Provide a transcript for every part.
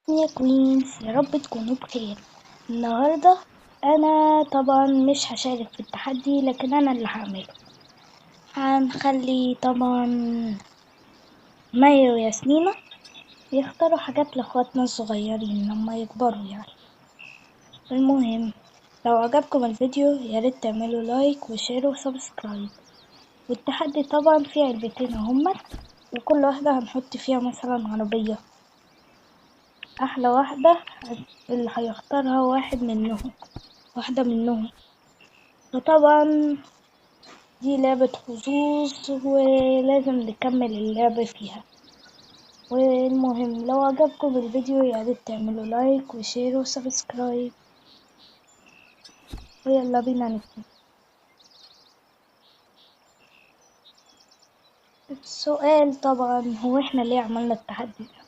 يا queens، يا رب تكونوا بخير. النهاردة انا طبعا مش هشارك في التحدي، لكن انا اللي هعمله. هنخلي طبعا مايا وياسمينة يختاروا حاجات لاخواتنا الصغيرين لما يكبروا. المهم لو عجبكم الفيديو يا ريت تعملوا like و share و subscribe. والتحدي طبعا فيه علبتين اهمت، وكل واحدة هنحط فيها مثلا عربية. احلى واحدة اللي هيختارها واحدة منهم. فطبعا دي لعبة حظوظ ولازم نكمل اللعبة فيها. والمهم لو عجبكم الفيديو يا ريت تعملوا like و share و subscribe، ويلا بينا نبتدي. السؤال طبعا هو احنا ليه عملنا التحدي ده؟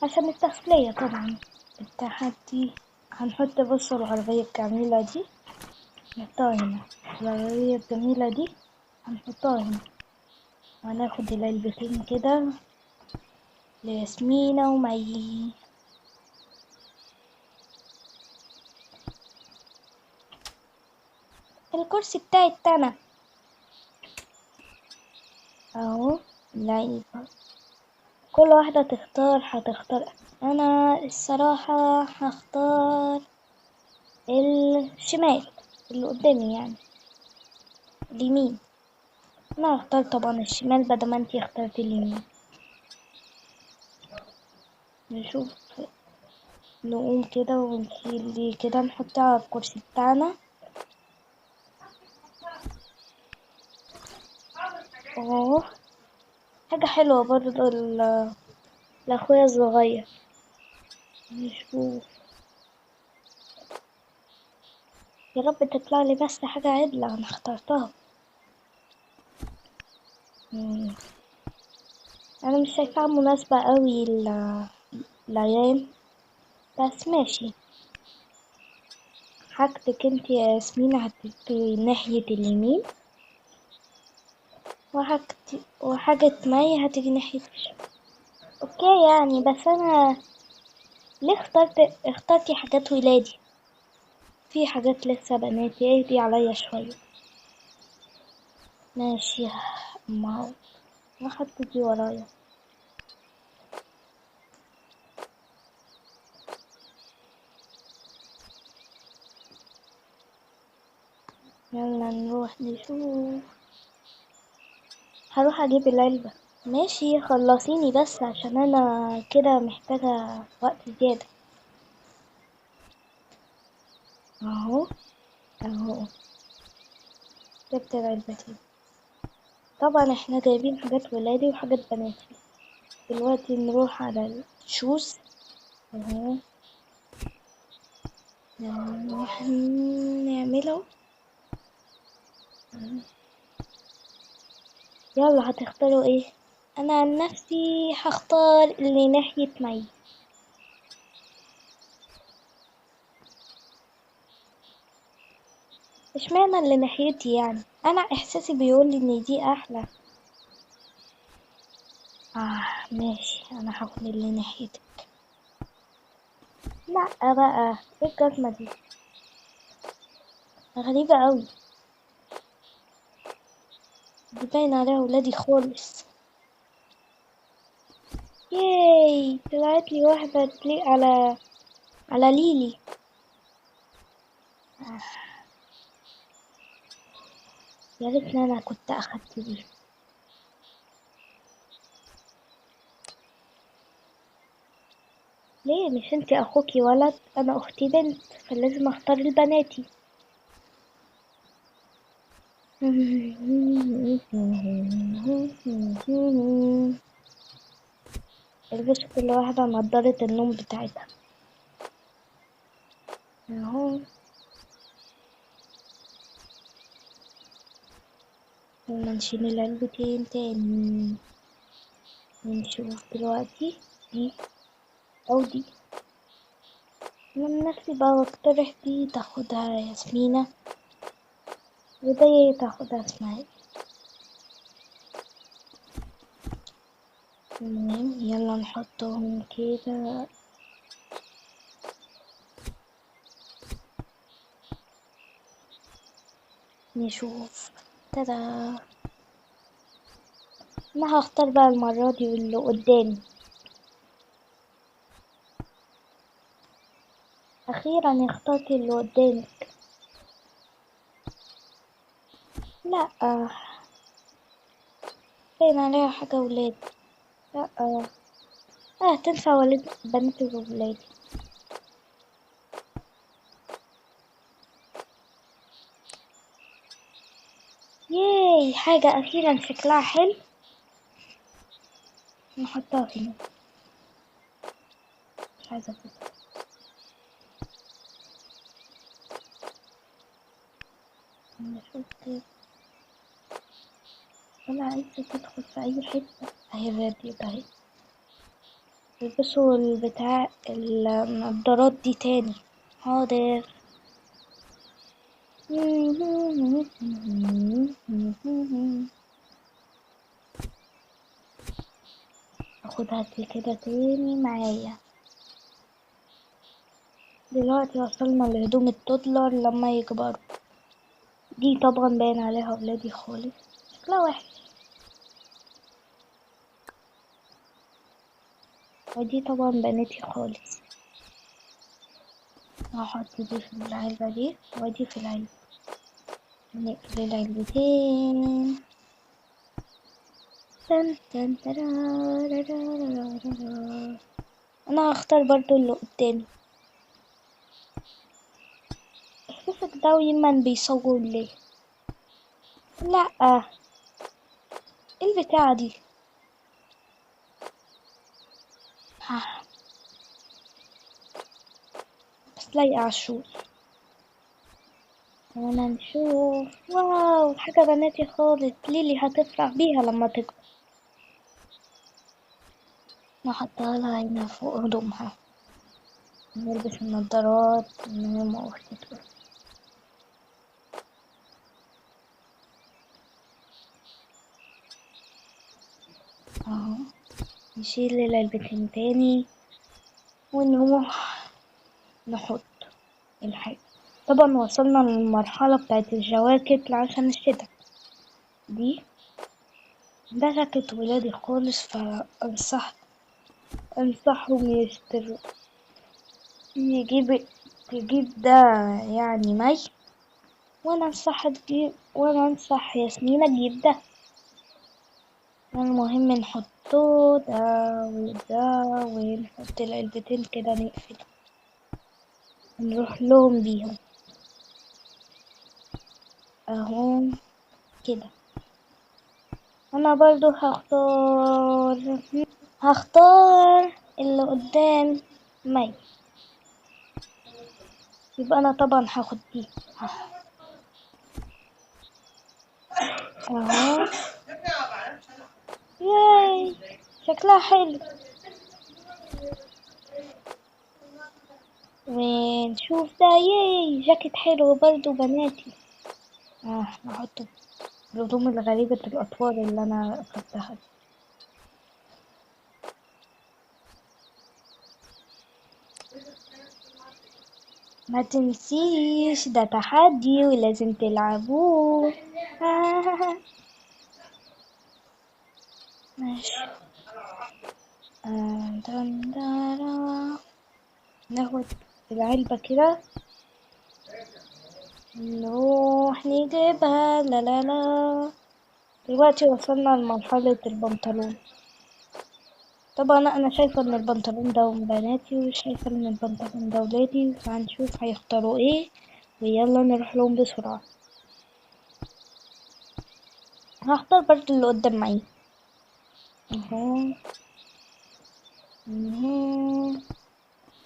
عشان التسلية طبعا. التحدي هنحط بص العربية الجميلة دي نحطها هنا، العربية الجميلة دي هنحطها هنا، وهناخد العلبتين كده لياسمينة ومي. الكرسي بتاعي التاني اهو، لعيبة. كل واحدة تختار، هتختار. انا الصراحة هختار الشمال اللي قدامي، يعني اليمين. انا هختار طبعا الشمال بدل ما انتي اخترتي اليمين. نشوف، نقوم كده ونشيل دي كده، نحطها على الكرسي بتاعنا. اهو حاجة حلوة برضو لاخويا الصغير. نشوف يا رب تطلع لي بس حاجة عدلة انا اخترتها. انا مش شايفاها مناسبة قوي للعيال، بس ماشي. حاجتك انت يا ياسمين هتبقي ناحية اليمين، وحاجة مي هتيجي ناحية الشمال. okay بس انا ليه اخترتي حاجات ولادي؟ في حاجات لسه بناتي، اهدي عليا شوية. ماشي ما احط دي ورايا. يلا نروح نشوف. هروح اجيب العلبة. ماشي خلصيني بس عشان انا كده محتاجة وقت زيادة. اهو جبت العلبتين. طبعا احنا جايبين حاجات ولادي وحاجات بناتي. دلوقتي نروح على الشوز. اهو نروح نعمله. يلا هتختاروا ايه؟ انا عن نفسي هختار اللي ناحية مي. اشمعنى اللي ناحيتي يعني؟ انا احساسي بيقولي ان دي احلى. ماشي انا هاخد اللي ناحيتك. لا بقى ايه الجزمة دي؟ غريبة قوي، دي باين عليها ولادي خالص. ياي طلعت لي واحدة تليق على ليلي. يا ريتني انا كنت اخدت دي. ليه مش انتي اخوكي ولد؟ انا اختي بنت، فلازم اختار البناتي. البسوا كل واحدة نضارة النوم بتاعتها. اهو يلا نشيل العلبتين تاني ونشوف دلوقتي دي او دي. انا من نفسي بقى بقترح دي تاخدها ياسمينة ودي تاخدها اسماعيل. المهم يلا نحطهم كده. نشوف. تدا. انا هختار بقى المرة دي واللي قدامي. اخيرا اخترت اللي قدامك. لا باين عليها حاجة ولادي. لا تنفع ولاد بناتي وولادي. ياي حاجة أخيرا شكلها حلو. نحطها هنا، مش عايزة أفوتها. نشوف كده، ولا عايزة تدخل في أي حتة. أهي الراديو ده أهي. البسوا البتاع النضارات دي تاني. حاضر. اخدها كده تاني معايا. دلوقتي وصلنا لهدوم التودلر لما يكبروا. دي طبعا باين عليها ولادي خالص، شكلها وحش. ودي طبعا بناتي خالص. هحط دي في العلبة دي ودي في العلبة. نقفل العلبتين. تن تن ترا را را را را را. انا هختار برضو اللي قدامي. احساسك ده دايما بيصور ليه؟ لا ايه البتاعة دي؟ ها بس لايقة على الشوز. وانا نشوف. واو حاجة بناتي خالص. ليلي هتفرح بيها لما تكبر. نحطها لها هنا فوق هدومها. نلبس النضارات من غير ما اختي تقول. اهو نشيل العلبتين تاني ونروح نحط الحاجة. طبعا وصلنا للمرحلة بتاعت الجواكت عشان الشتا. دي ده جاكيت ولادي خالص، فأنصح انصحهم يشتروا، تجيب ده يعني مي، وانا انصح تجيب، وانا انصح ياسمينة تجيب ده. المهم نحطه ده وده ونحط العلبتين كده نقفل نروح لهم بيهم اهو كده. انا برضو هختار اللي قدام مي، يبقى انا طبعا هاخد دي اهو. ياي شكلها حلو. ونشوف ده. ياي جاكيت حلو برضو بناتي. نحطه الهدوم الغريبة الأطوار اللي أنا أخدتها. ما تنسيش ده تحدي ولازم تلعبوه. ماشي. ناخد العلبة كده نروح نجيبها. لا لا لا. دلوقتي وصلنا لمرحلة البنطلون. طبعا انا شايفة ان البنطلون ده بناتي وشايفة ان البنطلون ده ولادي، فهنشوف هيختاروا ايه. ويلا نروح لهم بسرعة. هختار برضو اللي قدام معي اهو.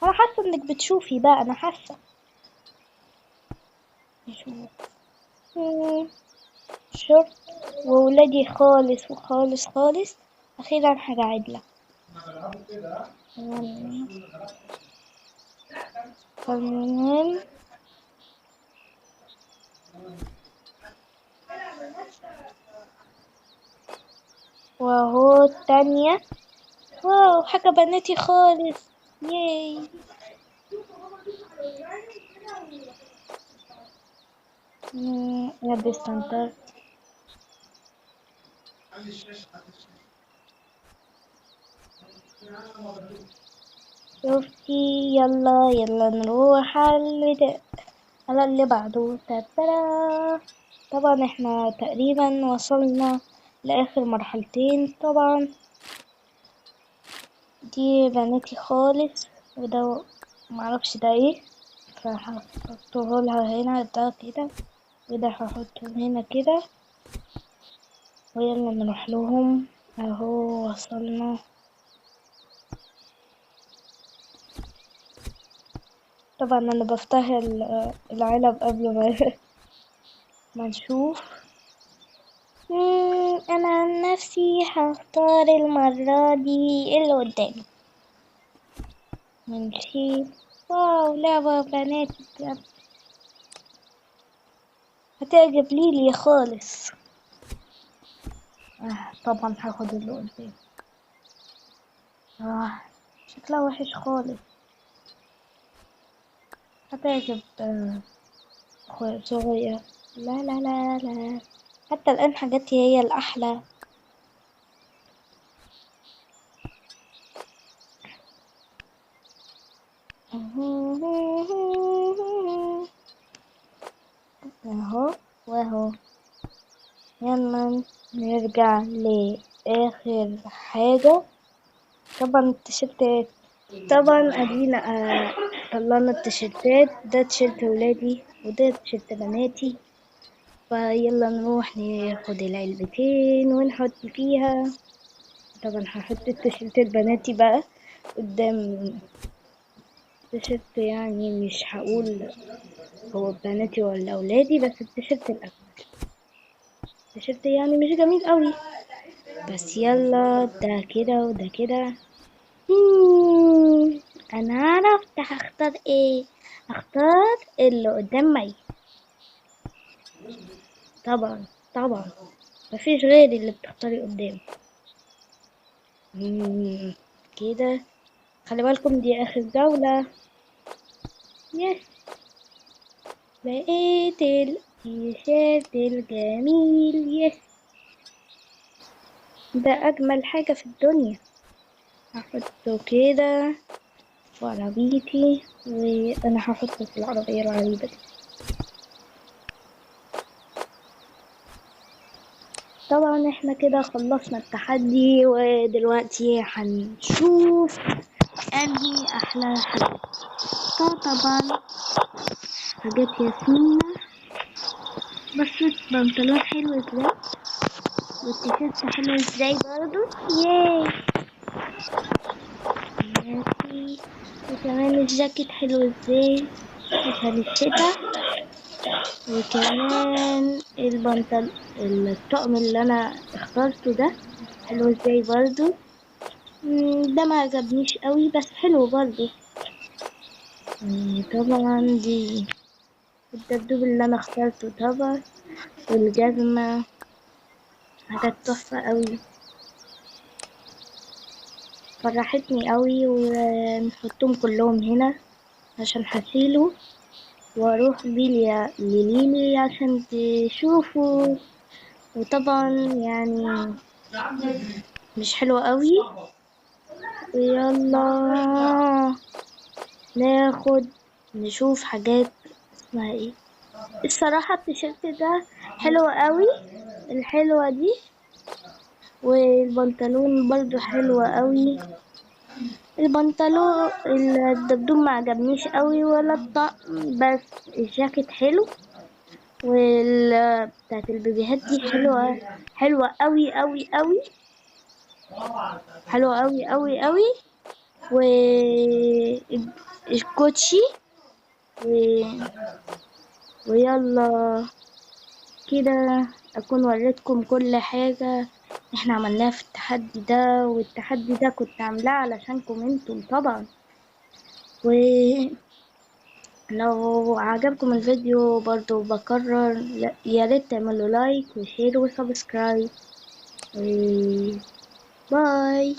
انا حاسة انك بتشوفي بقى، انا حاسة. نشوف. شورت وولادي خالص وخالص خالص. اخيرا حاجة عدلة. فالمهم وهو التانية. wow، حاجة بناتي خالص، yay. لبس سنتر. شفتي؟ يلا يلا نروح على اللي بعده. تاترا. طبعا احنا تقريبا وصلنا لاخر مرحلتين. طبعا دي بناتي خالص، وده معرفش ده ايه، فهحطه لها هنا ده كده، وده هحطه هنا كده، ويلا نروح لهم. اهو وصلنا. طبعا انا بفتح العلب قبل ما نشوف. انا عن نفسي هختار المرة دي اللي قدامي. ونشيل. واو، لعبة بنات بجد هتعجب ليلي خالص. طبعا هاخد اللي قدامي. شكلها وحش خالص. هتعجب اخويا صغير. لا لا لا لا، حتى الآن حاجاتي هي الأحلى. اهو واهو. يلا نرجع لآخر حاجة. طبعا التيشيرتات، طبعا ادينا طلعنا التيشيرتات. ده تيشيرت ولادي وده تيشيرت بناتي. فيلا نروح ناخد العلبتين ونحط فيها. طبعا هحط التيشيرت بناتي بقى قدام التيشيرت، مش هقول هو بناتي ولا اولادي، بس التيشيرت الاول. التيشيرت مش جميل قوي، بس يلا ده كده وده كده. انا عرفت هختار ايه. هختار اللي قدام مي. طبعا طبعا مفيش غير اللي بتختاري قدام. كده خلي بالكم دي اخر جولة. يس، لقيت التيشيرت الجميل. يس، ده اجمل حاجة في الدنيا. هحطه كده في عربيتي، وانا هحطه في العربية الغريبة دي. طبعا احنا كده خلصنا التحدي، ودلوقتي هنشوف انهي احلى حاجة. طبعا حاجات ياسمينة، بس البنطلون حلو ازاي والتيشيرت حلو ازاي برضو. ياي ماشي. وكمان الجاكيت حلو ازاي عشان الشتا. وكمان الطقم اللي انا اخترته ده حلو ازاي برضو. ده ما عجبنيش قوي بس حلو برضو. طبعا دي الدبدوب اللي انا اخترته طبعا، والجزمة حاجات تحفة قوي، فرحتني قوي. ونحطهم كلهم هنا عشان هشيله واروح بيه لليلي عشان تشوفه. وطبعا مش حلوة قوي. ويلا نشوف حاجات اسمها ايه. الصراحة التيشيرت ده حلو قوي، الحلوة دي، والبنطلون برضو حلو قوي. البنطلون الدبدوب ما عجبنيش قوي ولا الطقم، بس الجاكيت حلو، وال بتاعت البيبيهات دي حلوة، حلوة قوي قوي قوي، حلوة قوي قوي قوي. والكوتشي ويلا كده اكون وريتكم كل حاجة احنا عملناها في التحدي ده، والتحدي ده كنت عاملاه علشانكم انتم طبعا. ولو عجبكم الفيديو برضو بكرر، يا ريت تعملوا like و share و subscribe. و bye.